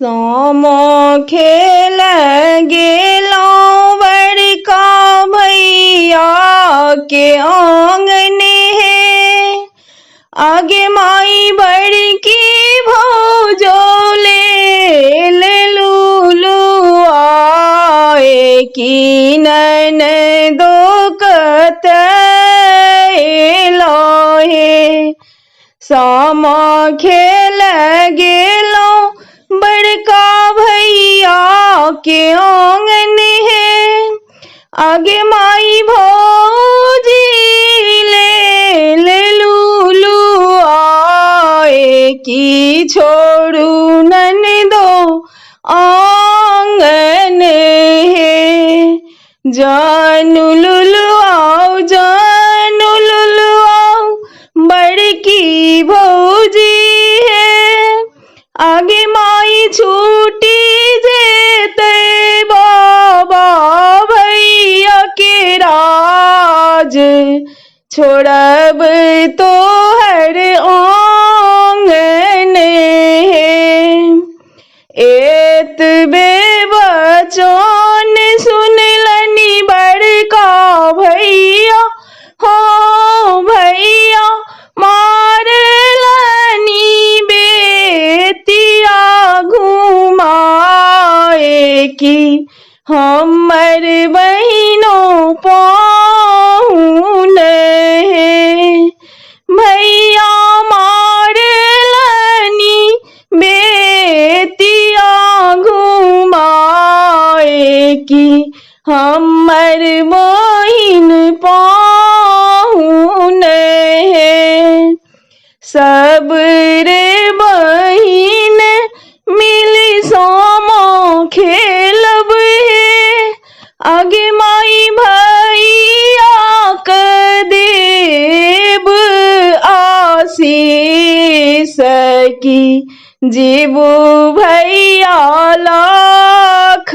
सामा खेल गेलहुँ बड़का भैया के आंगन हे। आगे माई बड़की भौजो ले लूलू आए की नैन दो कत हे। सामा खेल गेलहुँ बड़का भैया के आंगन हे। आगे माई भौजी ले लूलू आए की छोड़ू नन दो आंगन हे। जानू लुलु आओ जानू लुलु आओ बड़की भौजी हे। आगे माई छूटी जेते बाबा भैया के राज छोड़ब तोहर आंगन हे। एतबे बचन सुनलनि बड़का भैया हो भैया मारलनि बेतिया घुमाए की हमर बहिनो पाहुन हे। भैया मारलनि बेतिया घुमाए की हमर बहिन पाहुन हे। सब रे बहिन मिली सामा खेलब हे। आगे माई भैया के देब आशीष की जीबू भैया लाख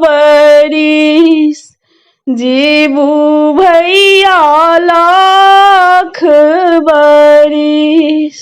बरिस जीबू भैया लाख बरिस।